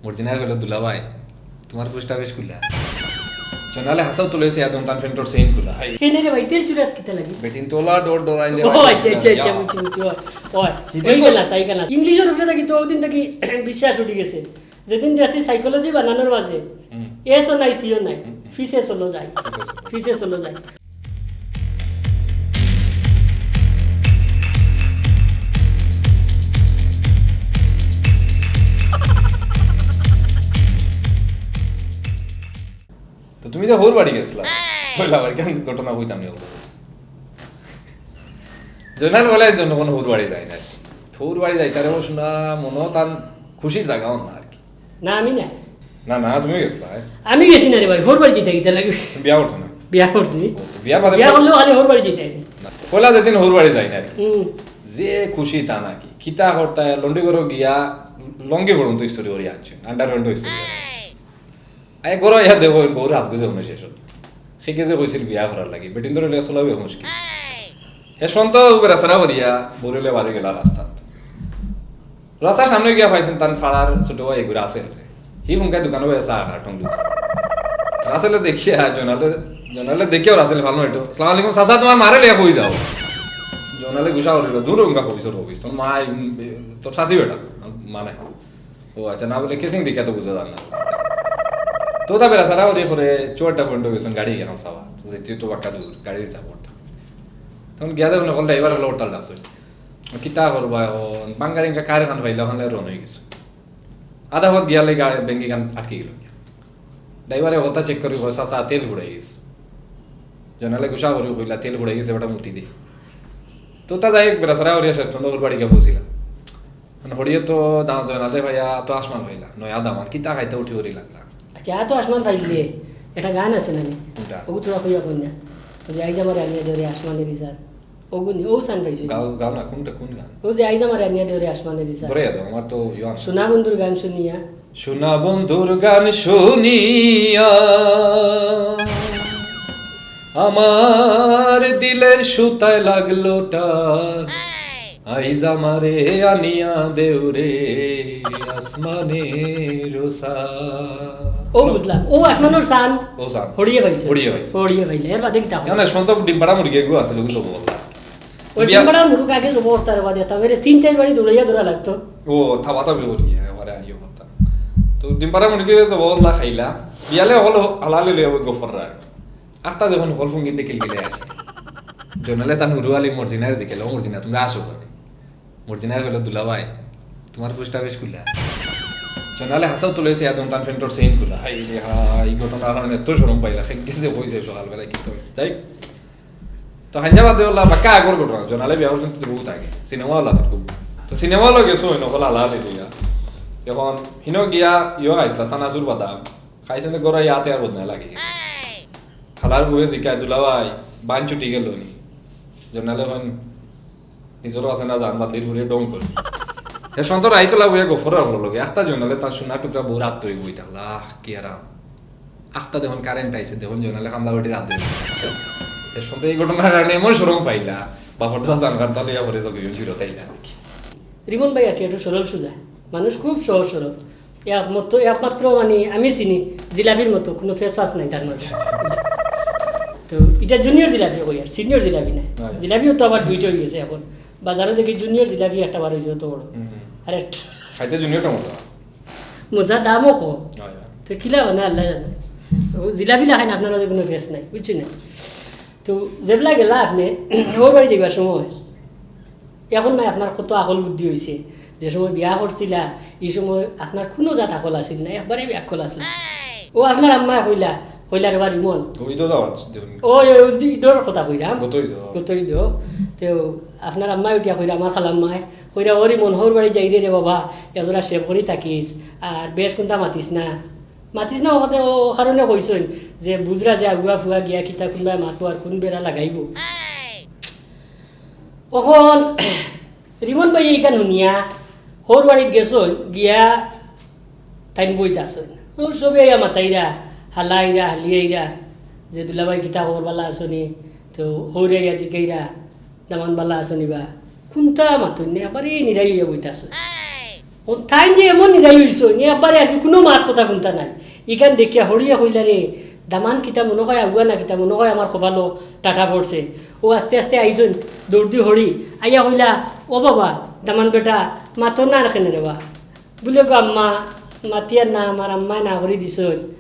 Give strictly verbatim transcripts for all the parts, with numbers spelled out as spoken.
মর্জিনায় কইলো, "দুলাভাই, তুমার পোস্ট অফিস খুলা।" জয়নালে হাছাউ তুলে চাইয়া দেখইন তান প্যান্টর চেইন খুলা। হায়। কেনে রে ভাই, তেল চুরাত কিতা লাগি? বেটিন তোলা ডর ডর আইলে ও, আচ্ছা, আচ্ছা, আচ্ছা, ইয়া। বুঝছি, বুঝছি, ওই, ওই, হিদিন ওই গো- গেলা, সাই গেলা। ইংলিশর উপরে থাকি তো ওদিন থাকি বিশ্বাস উঠি গেছে। যেদিন দেখছি সাইকোলজি বানানোর মাঝে হুম। এসও নাই, সিও নাই, হুম, হুম। ফিসে চলো যাই। ফিসে চলো। ফিসে চলো যাই। তো তুমি যে হউর বাড়ি গেছলা, পয়লা বার কেন ঘটনা কইতাম নি অগুর। জয়নাল বলে একজন কোনো হউর বাড়ি যায় না। হউর বাড়ি যাইতারে ও শোনা মনো তান খুশির জাগাও না আর কি। না, আমি না। না, না, তুমি গেছলা, হ্যাঁ? আমি গেছি না রে ভাই, হউর বাড়ি যাইতা কিতা লাগি? বিয়া করছো না? বিয়া করছি। ও, তো বিয়ার বাদে বিয়া ফল- করলেও খালি হউর বাড়ি যাইতা আমি। না, পয়লা যেদিন হউর বাড়ি যাই না আর কি। হুম। যে খুশি তা নাকি। কিতা করতা, লন্ডি ঘরো গিয়া লঙ্গি পর্যন্ত ইস্ত্রি করি আনছে, আন্ডারপ্যান্টও ইস্ত্রি করি আনছে। আই ঘরো ইয়া দেখো, বউর হাত গুজে হুনে শেষ হল। সে যে কইছিল বিয়া করার লাগি, বেটিন ধরে লিয়া চলাও মুশকিল। হে সন্ত বেড়াছাড়া করিয়া বউরে লিয়া বাড়ি গেলা রাস্তাত। রাস্তার সামনে গিয়া পাইছেন তান ফাড়ার ছোট ভাই এগুলো আছে। হি ফুঙ্কায় দোকানো বইয়া চা খার ঠং দোকান। রাসেলে দেখিয়া জয়নালে, জয়নালে দেখিয়াও রাসেলে ফালন একটু, "আসসালামু আলাইকুম চাচা, তুমার মারে লিয়া কই যাও?" জয়নালে গুসা করিল, "দূর হুঙ্কা কইছ রবিস, তোর মা, উম, তোর চাচি বেটা, মানে।" ও আচ্ছা, না বলে কেসিং দেখিয়া তো বুঝা যার না। তো তা বেড়াছাড়া ওরে পরে চুয়াড্ডা পর্যন্ত গেছেন গাড়ি এখন সাওয়া, যেতে তো বাক্কা দূর, গাড়ি দিতে পড়তা। তখন গিয়া দেখুন এখন ড্রাইভার হলো হরতাল ডাকছে। কিতা করবা এখন? বাঙ্গার ইনকা কার খান পাইলে ওখানে রন হয়ে গেছে। আধা পথ গিয়ালে গাড়ি বেঙ্গি গান আটকে গেল। ড্রাইভারে হতা চেক করি কয়, "চাচা, তেল ফুরাই গেছে।" জয়নালে গুসা করি কইলা, "তেল ফুরাই গেছে, বেটা মুতি দে।" তো তা যাই হোক, বেড়াছাড়া হরিয়া শেষ পর্যন্ত ওর বাড়ি গিয়া পৌঁছিলাম। মানে হরিয়ে তো দাম জয়নালে ভাইয়া তো আসমান ভাইলা, নয়া দামান, কিতা খাইতে উঠি উঠি লাগলা। আচ্ছা, আ তো আসমান পাইলে একটা গান আছে না নি? কোনটা? ওগু তোরা কইয়া কই না? ওই যে, "আইজ আমারে আনিয়া দেও রে আসমানের ইজার।" ওগু নি, ও সান পাইছে। গাও, গাও না, কোনটা, কোন গান? ও যে, "আইজ আমারে আনিয়া দেও রে আসমানের ইজার।" ধরে যাবে, আমার তো ইয়ে আছে। সোনা বন্ধুর গান শুনিয়া। সোনা বন্ধুর গান শুনিয়া আমার দিলের সুতায় লাগলো টান। আইজ আমারে আনিয়া দেও রে আসমানের চান। ও বুঝলাম, ও আসমানের চান। ও চান। হরিয়ে পাইছে। হরিয়ে পাইছে। হরিয়ে পাইলে, এর বাদে কিতা হয়? না, না, সন্ত ডিমপাড়া মুরগি এগু আছে, লোক সব বললা। ওই বিয়া- ডিমপাড়া মুরুক আগে জব করতে আর বাদে, তা মেরে তিন চার বাড়ি দৌড়াইয়া দৌড়া লাগতো। ও, থাবা থাবি করি, এবারে আইও কথা। তো ডিমপাড়া মুরগি জব বললা খাইলা, বিয়ালে হলো হালালে লইয়া ওই গফর রাখ। আখতা যখন হল ফুঙ্গিতে কিলকিলে আসে। জয়নালে তান হুরু আলী মর্জিনার জিকেল, "ও মর্জিনা, তোমরা আসো কেনে?" মর্জিনায় কইলো, "দুলাভাই, তুমার পোস্ট অফিস খুলা।" জয়নালে হাছাউ তুলে চাইয়া দেখইন তান প্যান্টর চেইন খুলা। হায় রে হায়, এই ঘটনার কারণে এত শরম পাইলা, খেক গেছে কইছে সকালবেলা কি তো। যাই, তো হাইঞ্জা বাদে ওলা বাক্কা আগর ঘটনা, জয়নালে বিয়া করছেন তো বহুত আগে, সিনেমা হল আছে খুব। তো সিনেমা হলো গেছো, ওই নকল আলা দিলিয়া। এখন হিনো গিয়া ইয়ো খাইছলা, চানাচুর বাদাম। খাইছেন তো গড়া ইয়াতে আর বদনায় লাগে। হালার বউয়ে জিকায়, "দুলাভাই, বান ছুটি গেল নি?" জয়নালে কইন, "নিজরও আছে না, জান বান্দির ফুড়ে ডং করে।" হে সন্ত রাইতলা বইয়া গফর হলো লগে, আখতা জয়নালে তার সোনা টুকরা বউর আত ধরি বই থাকলা, আহ, কি আরাম। আখতা দেখুন কারেন্ট আইছে, দেখুন জয়নালে কামলা বেটির আত ধরি। হে সন্ত এই ঘটনার কারণে এমন শরম পাইলা, বাপর তো জান কান্তা লইয়া পরে তো গিয়ে ফিরত আইলা আর কি। রিমন ভাই আর কি একটু সরল সোজা, মানুষ খুব সহজ সরল। একমাত্র, একমাত্র মানে আমি চিনি জিলাপির মতো, কোনো ফেস ফাস নাই তার মাঝে। তো এটা জুনিয়র জিলাপি কই আর, সিনিয়র জিলাপি নাই। আচ্ছা। জিলাপিও তো আবার দুইটা হয়ে গেছে এখন। বাজারে দেখি জুনিয়র জিলাপি একটা বার হয়েছে অত বড়। হুম, হুম। আরে খাইতে জুনিয়রটা মজা। মজা, দামও কম। আচ্ছা। তো কিলা মানে আল্লাহ জানে। ও জিলাপি লাখান আপনার মাঝে কোনো ফেস নাই, বুঝছি না? তো যেবলা গেলা আপনি, ওর বাড়ি যাইবার সময় এখন নাই আপনার কত আকল বুদ্ধি হইছে। যে সময় বিয়া করছিলা, এই সময় আপনার কোনো জাত আকল আছিল না, একবারে বেআক্কল আছিল। ও আপনার আম্মা কইলা, কইলা রে বা রিমন। ওই তো যাওয়ার দেবেন। ওই, ওই, ওই ইদর কথা কইরাম। গতই তো। গতই তো। তো আপনার আম্মায় উঠিয়া কইরা, আমার খালাম্মায় কইরা, "ও রিমন, হউর বাড়ি যাইরে রে বাবা, এজরা সেভ করি থাকিস, আর বেশ কোনটা মাতিস না।" মাতিস না, ওখানে ও কারণে কইছইন যে বুঝরা যে আগুয়া ফুয়া গিয়া কিতা কোনবায় মাতবো আর কোন বেড়া লাগাইবো। অখন রিমন ভাই এইখান শুনিয়া হউর বাড়িত গেছইন, গিয়া তাইন বইত আছইন। ও সবে আইয়া মাতাইরা, হালা আইরা, হালি আইরা, যে দুলাভাই কিতা খবর বালা আছনি? তো হউরে আইয়া জিকাইরা, দামান বালা আছনি বা? কুন্তা মাতইন না, একবারে নিরাই অইয়া বইত আছইন। তাইন যে এমন নিরাই অইছইন, নি আব্বারে আর কি কুনু মাত কথা কুনতা নাই। ইখান দেখিয়া হরিয়ে কইলা, "রে, দামান কিতা মনো কয় আগুয়া না কিতা মনো কয় আমার কপালো টাটা পড়ছে।" অউ আস্তে আস্তে আইছইন, দৌড় দি হরি, আইয়া কইলা, "ও বাবা, দামান বেটা, মাতো না আর কেনে রে বা?" বুলে, "গো আম্মা, মাতিয়ার না, আমার আম্মায় না করি দিছইন।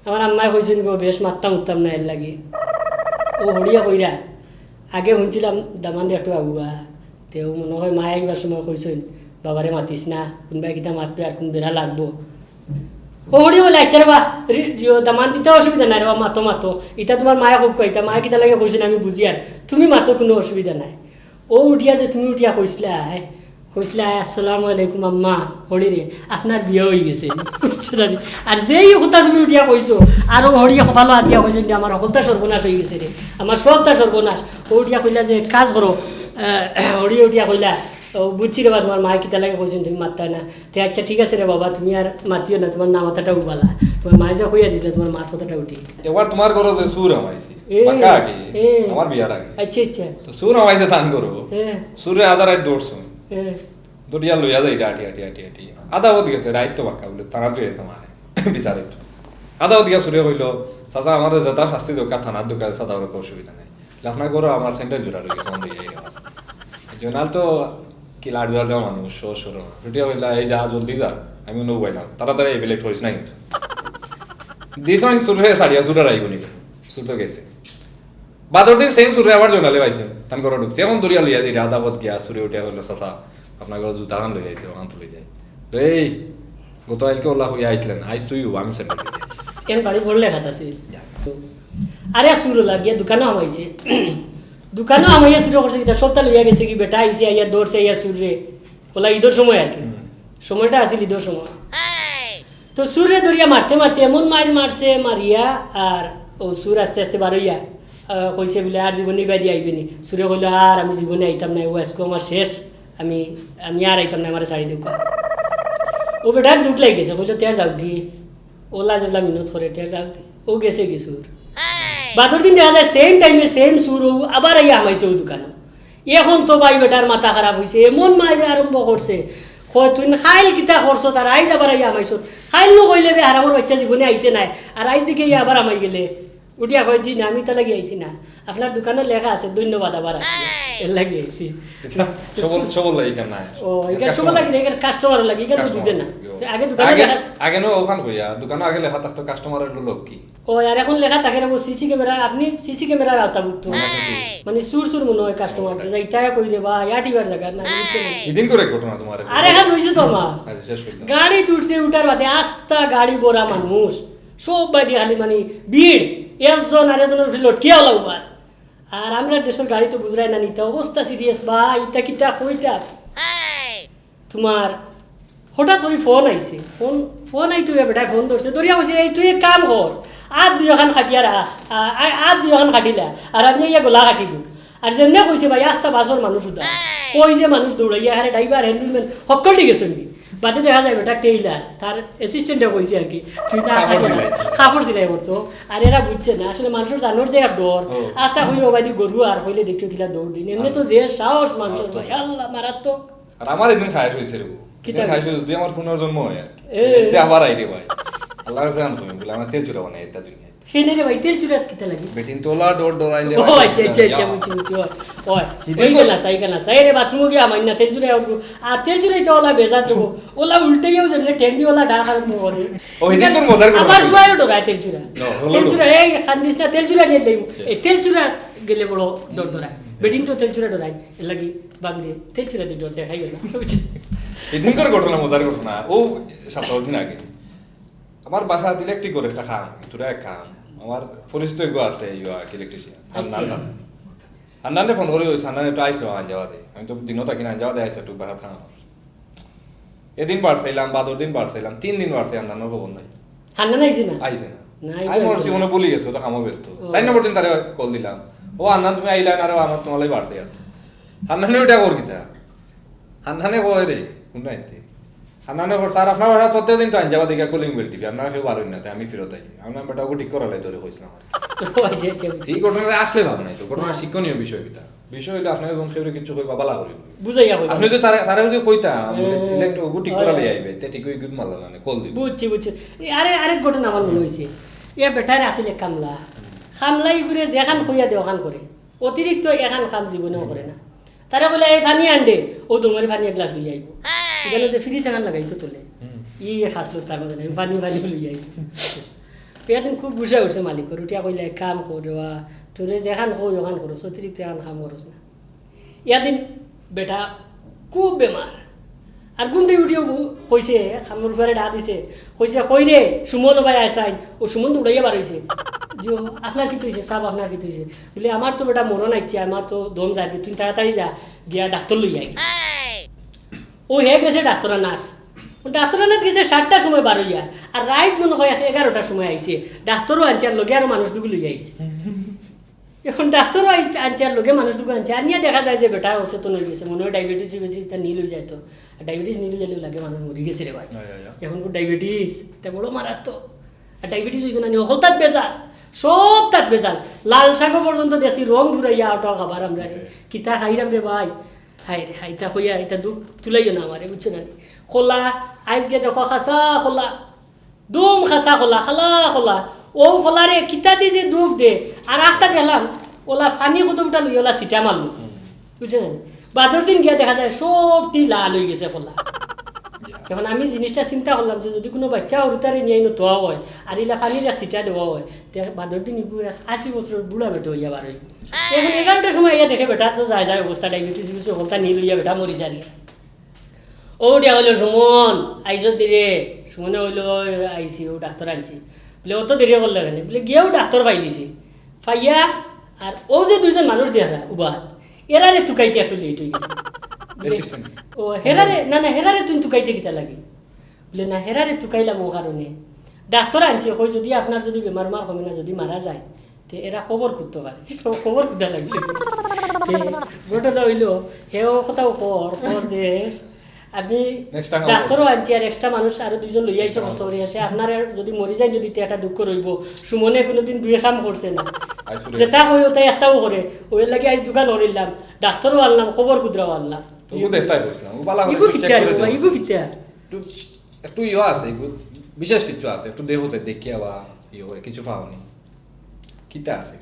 আমার আম্মায় কইছইন গো, বেশ মাততাম উঠতাম না এর লাগি।" অউ হরিয়ে কইরা, "আগে হুনছিলাম দামান একটু আগুয়া, তেউ মনো কয় মায় আইবার সময় কইছইন, 'বাবারে মাতিস না, কুনবায় কিতা মাতবে আর কুন বেড়া লাগবো।'" অউ হরিয়ে বুলে, "আইচ্ছা রে বা, রি-, জিও, দামান ইতা অসুবিধা নাই রে বা, মাতো মাতো। ইতা তুমার মায়ে কউক্কা, ইতা মায়ে কিতা লাগি কইছইন আমি বুঝিয়ার। তুমি মাতো, কুনু অসুবিধা নাই।" অউ উঠিয়া যে তুমি উঠিয়া কইছলায়, কইছলায়, "আসসালামু আলাইকুম আম্মা, হরিরে, আপনার বিয়া অইগেছে।" বুঝছো না নি? আর যেই কথা তুমি উঠিয়া কইছো, আর অউ হরিয়ে কপালো আত দিয়া কইছইন যে, "আমার হকলতা সর্বনাশ অইগেছে রে, আমার সবতা সর্বনাশ।" অউ উঠিয়া কইলা যে, "এক কাজ করো," আহ, হরিয়ে উঠিয়া কইলা, "অউ বুঝছি রে বা, তুমার মায়ে কিতা লাগি কইছইন তুমি মাততায় না। তে আইচ্ছা ঠিক আছে রে বাবা, তুমি আর মাতিও না, তুমার না মাতাটাউ বালা। তুমার মায়ে যে কইয়া দিছলা, তুমার মার কথাটাউ ঠিক।" এবার তুমার ঘরো যে চুর হামাইছে, এ, বাক্কা আগে, এ। আমার বিয়ার আগে। আইচ্ছা, আইচ্ছা। তো চুর হামাইছে তান ঘরো। এ। চুরে আধা রাইত ধরছইন। এ। ধরিয়া লইয়া যাইরা আটি, আটি, আটি, আটি। আধা পথ গেছে, রাইত তো বাক্কা বুলে, থানাত লইয়া যাইতাম আয়, বিচারো। আধা পথ গিয়া চুরে কইলো, "চাচা, আমারে যেতা শাস্তি দেউক্কা, থানাত দেউক্কা, চাচা, অর কুনু অসুবিধা নাই। লাফনা করো, আমার স্যান্ডেল জোড়া রইগেছে, অন দিয়া আইরা।" জয়নাল তো কি লাড়ুয়া দেওয়া মানুষ, সহজ সরল। উঠিয়া কইলা, "এই যা, জলদি যা, আমি অনো বইলাম, তাড়াতাড়ি আইবে, লেট করিস না কিন্তু।" দিছইন চুররে ছাড়িয়া, চুর আর আইবো নি, চুর তো গেছে। বাদর দিন same চুররে আবার জয়নালে পাইছইন, তান ঘরো ঢুকছে। অখন ধরিয়া লইয়া যাইরা, আধা পথ গিয়া চুরে উঠিয়া কইলো, "চাচা, আপনার ঘরো জুতা খান লইয়া আইছি, অখান তো লইয়া যাই।" "এই, গত কাইলকে অলা কইয়া আইছলা না, আইজ তুই অইবো, আমি স্যান্ডেল দিতাম।" এন বাড়ি বড় লেখাত আছে। যা। আরে চুর অলা গিয়া দোকানো হামাইছে। দোকানো হামাইয়া চুরে করছে কিতা, সবতা লইয়া গেছে গি, বেটা আইছে, আইয়া ধরছে, আইয়া চুররে। অলা ইদর সময় আর কি। হুম। সময়টা আছিল ইদর সময়। তো চুররে ধরিয়া মারতে মারতে এমন মাইর মারছে, মারিয়া আর অউ চুর আস্তে আস্তে বারইয়া, আহ, কইছে বুলে, "আর জীবনে ইবায়দি আইবে নি।" চুরে কইলো, "আর আমি জীবনে আইতাম নায়, অউ আইজকু আমার শেষ, আমি, আমি আর আইতাম নায়, আমারে ছাড়ি দেউক্কা।" অউ বেটার দুখ লাগি গেছে, কইলো, "তে আর যাউক্কা।" অলা যেবলা মিনত করে, "তে আর যাউক্কা।" অউ গেছে গি চুর। বাদর দিন দেখা যায় same time-এ same চুর অউ আবার আইয়া হামাইছে অউ দোকানো। অখন তো ভাই বেটার মাথা খারাপ অইছে, এমন মাইর আরম্ভ করছে, কয়, "তুই কাইল কিতা করছত আর আইজ আবার আইয়া হামাইছত? কাইল নু কইলে বে হারামর বাইচ্চা জীবনে আইতে নায়, আর আইজ দেখি ইয়া আবার হামাই গেলে।" উঠিয়া কয়, "জি না, আমি ইতা লাগি আইছি না, আপনার দোকানো লেখা আছে, ধন্যবাদ, আবার আসি, এর লাগি আইছি।" আচ্ছা, তো সবল, সু- সবল লাগি কেন না? ও, ইখান সবল লাগি না, ইখান কাস্টমার লাগি, ইখান তো কাস্টমার বুঝে না। লাগি, ও। তো আগে দোকানো আগে, লেখা আগে নু অখান কইয়া, দোকানো আগে লেখা থাকতো কাস্টমারের লক্ষ্মী। ও, আর অখন লেখা থাকে রে, ও সিসি ক্যামেরা, আপনি সিসি ক্যামেরার আওতাভুক্ত। মানে চুর চুর মনো অয় কাস্টমার, যাইতা কই রে বা, ইয়া টিবার জাগা না, বুঝছো না? ইদিন করে ঘটনা তুমার। আরে অখান অইছে তো আমার। আচ্ছা, শেষ করলাম। গাড়িত উঠছে, উঠার বাদে আস্তা গাড়ি ভরা মানুষ, সব বায়দি খালি মানে ভিড়, একজন আর একজনর উপরে লটকিয়া অলা উবা। আর আমরার দেশর গাড়ি তো বুঝরায় না নি, ইতা অবস্থা সিরিয়াস বা, ইতা কিতা কইতা। তুমার হঠাৎ করি ফোন আইছে, ফোন, ফোন আইতে অইয়া বেটায় ফোন ধরছে, ধরিয়া কইছে, "এই তুই এক কাম কর, আত দুইওখান কাটিয়া রাখ, আ-, আ-, আত দুইওখান কাটিলা, আর আমি ইয়া গলা কাটিমু।" আর যেমনে কইছে ভাই, আস্তা বাসর মানুষ উদা, কই যে মানুষ দৌড়াইয়া, আরে ড্রাইভার, হ্যান্ডলম্যান, হক্কলটি গেছইন গি। বাদে দেখা যায় বেটা টেইলার, তার অ্যাসিস্ট্যান্টে কইছে আর কি, "তুই না কাপড় কাটিয়া রাখ।" সিলাই। কাপড় সিলাই করতো। আর এরা বুঝছে না, আসলে মানষর জানর যে এক ডর, ও। আতা কইও বাইদি গরু আর কইলে দেখিও কিলা দৌড় দিন। এমনে তো যে সাহস মানষর, মারাত্মক। ভাই, আল্লাহ, মারাত্মক। আর আমার একদিন খায়েশ অইছে রে, কিতা একদিন খায়েশ অইছে? অইছে, যদি আমার পুনর্জন্ম অয় আর কি। এ। যদি আবার আই রে ভাই, আল্লাহর কাছে আন কইম, বলে আমার তেল চুরা বানাই এটা দুনিয়াত। কেনে রে ভাই, তেল চুরাত কিতা লাগে? বেটিন তোলা ডর ডর আইলে ও, ভাই, আচ্ছা, আচ্ছা, আচ্ছা, ইয়া। বুঝছি, বুঝছি, ওই, ওই, হিদিন ওই করে। গেলা, সাই গেলা, সাই রে, বাথরুমো গিয়া মাইন না, তেল চুরা উঠবো। আর তেল চুরাইতে ওলা বেজাত দেবো, ওলা উল্টাইয়াও যেমনে টেন্ডি ওলা ডাক আরম্ভ করে। ও, হিদিন করে মজার কথা আমার বলছি। ফুয়াইও ডরায় তেল চুরা। না, হলো তেল তো। চুরা, এই কান্দিস না, তেল চুরা নিয়ে যাইবো। আচ্ছা। এই তেল চুরা গেলে বড় ডর ডরায়। বেটিন তো তেল চুরা ডরায়, এর লাগি বাবিরে তেল চুরা দিয়ে ডর দেখাই না। হিদিন করে ঘটনা, মজার ঘটনা। ও সপ্তাহ দিন আগে। আমার বাসাত ইলেকট্রিকর একটা কাম, তোরা এক কাম। আমার পরিচিত এগো আছে, ইয়া, ইলেকট্রিশিয়ান। আচ্ছা। হান্নান। হান্নানরে ফোন করি, ওই হান্নান একটু আইসো আঞ্জাবাদে। আমি তো দিনও থাকি না আঞ্জাবাদে, আইসো একটু বাসাত কাম আছে। এদিন বার চাইলাম, বাদর দিন বার চাইলাম, তিন দিন বার চাই, হান্নানর খবর নাই। হান্নান আইছে না? আইছে না। না, আমি আইছে মরছি না। মনে ভুলি গেছে, ওটা কামো ব্যস্ত। ও। চার নম্বর দিন তারে কল দিলাম। "ও হান্নান, তুমি আইলা না রে, আমার তোমার লাগি বার চাই আর।" হান্নানে ওটা কর কিতা? হান্নানে কয় রে, হুনো আইতে। হান্নানে কর, "স্যার, আপনার বাসাত প্রত্যেক দিন তো আঞ্জাবাদে গিয়া কলিং বেল টিপি, আপনারা কেউ বারইন না, তাই আমি ফিরত আই।" আমরা বেটা ওকে ঠিক করা লাই তোরে কইছিলাম আর কি। ও, আচ্ছা, আচ্ছা, বুঝছি। এই ঘটনা আসলে লাভ নাই তো, ঘটনা হ্যাঁ। শিক্ষণীয় বিষয় কিতা। বিষয় অইলো, আপনারা যখন কেউরে কিছু কইবা, ভালা করি কইবা। বুঝাইয়া কইবা। আপনি যদি তারা তারা যদি কইতা, হ্যাঁ, ইলেক্ট ও গুটি হয়, করা হয়। লই আইবে, তে ঠিক অই গুড মারলা না, কল দিবা। বুঝছি, বুঝছি। এই আরে আরেক ঘটনা আমার মনে অইছে। ইয়া বেটার আছিল এক কামলা। কামলা ইগুরে যেখান কইয়া দে ওখান করে। অতিরিক্ত এখান কাম জীবনেও করে না। তারা বলে, "এই পানি আনডে", ও তোমার পানি এক গ্লাস লইয়া আইবো। এখানে যে ফ্রিজ এখান লাগাইতো তোলে। হুম। ই খাসলো তার মধ্যে নাই, পানি পানি লইয়া আইবো। তো একদিন খুব গুসা উঠছে মালিকর, উঠিয়া কইলে, "এক কাম কর রে বা, তোরে যেখান কই ওখান করস, অতিরিক্ত এখান কাম করস না।" ইয়াদিন বেটা খুব বেমার। আর ঘুম থাকি উঠিয়া বউ কইছে, কামর পরে ডাক দিছে, কইছে, "কই রে, সুমন ভাই আইছইন।" ও সুমন দৌড়াইয়া বার অইছে। "জি, আপনার কিতা অইছে সাব, আপনার কিতা অইছে?" বলে, "আমার তো বেটা মরণ আইছে, আমার তো দম যার, তুই তাড়াতাড়ি যা, গিয়া ডাক্তর লইয়া আয়।" ও হে গেছে ডাক্তর আনাত। ও ডাক্তর আনাত গেছে সাতটার সময় বার অইয়া, আর রাইত মনে হয় এগারোটার সময় আইছে। ডাক্তরও আনছে, আর লগে আরো মানুষ দুগু লইয়া আইছে। এখন ডাক্তরও আইছে, আনছে, আর লগে মানুষ দুগু আনছে, আনিয়া দেখা যায় যে বেটা অচেতন অই গেছে, মনে হয় ডায়াবেটিস অই গেছে, ইটা নীল অই যায় তো। আর ডায়াবেটিস নীল অই গেলে লাগে মানুষ মরি গেছে রে ভাই। হয়, হয়, হয়। এখন খুব ডায়াবেটিস, ইটা বড় মারাত্মক। আর ডায়াবেটিস অইতো না নি, হকলতাত বেজাল, সবতাত বেজাল। লাল শাকও পর্যন্ত দেখছি রং ঘুরাইয়া ওটাও খাবার আমরা। হ্যাঁ। কিতা খাইরাম রে ভাই? হায় রে, হায়, ইতা কইয়া, ইতা দুখ তুলাইও না আমারে, বুঝছো না নি? কলা, আইজ গিয়া দেখো, খাসা কলা, দুম খাসা কলা, খালা কলা। ও কলারে কিতা দি যে দুখ দে, আর একটা দেখলাম, ওলা পানি কত ফুটা লইয়া ওলা ছিটা মারলো। বুঝছো না নি? বাদর দিন গিয়া দেখা যায় সবটি লাল অই গেছে কলা। এখন আমি জিনিসটা চিন্তা করলাম যে যদি কোনো বাচ্চা হুরুতারে নিয়া ইনো থওয়া হয়, আর ইলা পানির ছিটা দেওয়া হয়, তে বাদর দিন ইগু এক আশি বছরর বুড়া বেটা অইয়া বার অইবো। এখন এগারোটার সময় আইয়া দেখে বেটা তো যায় যায় অবস্থা, ডায়াবেটিস হকলতা নীল অইয়া বেটা মরি যার গিয়া। ও উঠিয়া কইলো, "সুমন, আইছো দেরি।" সুমনে কইলো, "ওই আইছি, ও ডাক্তর আনছি।" বলে, "অত দেরি করলে কেনে?" বলে, "গিয়াও ডাক্তর পাইলিছি, পাইয়া আর ও যে দুইজন মানুষ দেখরা উবা, এরারে তুকাইতে একটু লেট অই গেছে।" অ্যাসিস্ট্যান্ট। ও হেরারে, না না, হেরারে তুমি তুকাইতে কিতা লাগে? বলে, "না, হেরারে তুকাইলাম ও কারণে, ডাক্তর আনছে, কই যদি আপনার যদি বেমার উমার কমে না, যদি মারা যায়, তে এরা খবর করতে পারে।" তো খবর কুদা লাগবে। তে ঘটনা অইলো, হে ও কথাও কর, কর যে আমি Next time ডাক্তরও আবার। আনছি আর এক্সট্রা মানুষ আরো দুইজন লইয়া আইছে, কষ্ট করি আছে। আপনার আর যদি মরি যায়, যদি তে একটা দুঃখ রইব, সুমনে কোনোদিন দুই কাম করছে না। আইসুরে। যেটা কই ওটাই একটাও করে, ওই লাগি আইজ দোকান করিলাম, ডাক্তরও আনলাম, খবর কুদরাও আনলাম। তো ও দেখতাই বসলাম, ও বালা করে ইগু একটু কিতা check রে করে বাবা, দেবো। ইগু কিতা? একটু, একটু ইয়ে আছে, একটু বিশেষ কিছু আছে, একটু দেখো যে দেখিয়া বা ইয়ে করে কিছু পাওনি। কিতা আছে?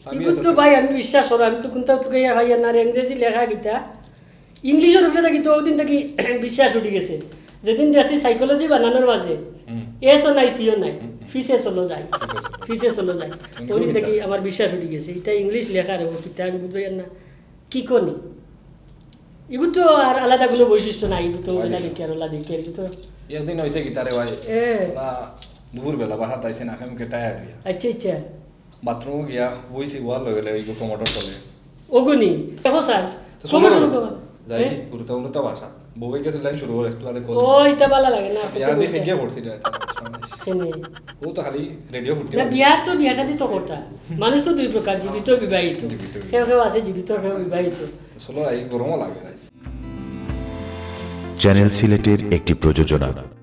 সাবি ইগু আছে তো তো। ভাই আমি বিশ্বাস করো, আমি তো কোনটাও তুকাইয়া ভাই না রে, ইংরেজি লেখা কিতা, ইংলিশের উপরে থাকি তো ওদিন থাকি বিশ্বাস উঠি গেছে। যেদিন দেখছি সাইকোলজি বানানোর মাঝে হুম। এসও নাই, সিও নাই, হুম, হুম। ফিসে চলো যায়, ফিসে চলো। ফিসে চলো যায়। তুমি ওদিন কিতা? থাকি আমার বিশ্বাস উঠি গেছে, এটা ইংলিশ লেখা রে, ও কিতা আমি বুঝবো না। কি কনি? ইগু তো আর আলাদা কোনো বৈশিষ্ট্য নাই, ইগু তো হয় ওলা নি। দেখি আর ওলা দেখি আর ইগু তো একদিন হইছে কিতা রে ভাই? এ। ওরা দুপুর বেলা বাসাত আইছে না, আমি টায়ার্ড হইয়া। আচ্ছা, আচ্ছা। বাথরুমে গিয়া বইছি, ওয়াল হয়ে গেলে ওই টমেটোর তলে। ওগুনি, দেখো স্যার, তো খবর শুনো, শুনো খবর। যাই, হ্যাঁ? উড়তা উড়তা বাসা। বউয়ে গেছে লাইন শুরু করে, একটু আগে কল। ও, ইতা ভালা লাগে না, বিয়া করতে দিয়ে করতে। গিয়ে পড়ছি এটা। কেনে? ও তো খালি রেডিও ফুটতে না, পারে। বিয়া তো বিয়া শাদী তো করতা। মানুষ তো দুই প্রকার, জীবিত বিবাহিত। জীবিত বিবাহিত। কেউ কেউ আছে জীবিত, কেউ বিবাহিত। চলো, এই গরমও লাগে, guys। চ্যানেল সিলেটের একটি প্রযোজনা।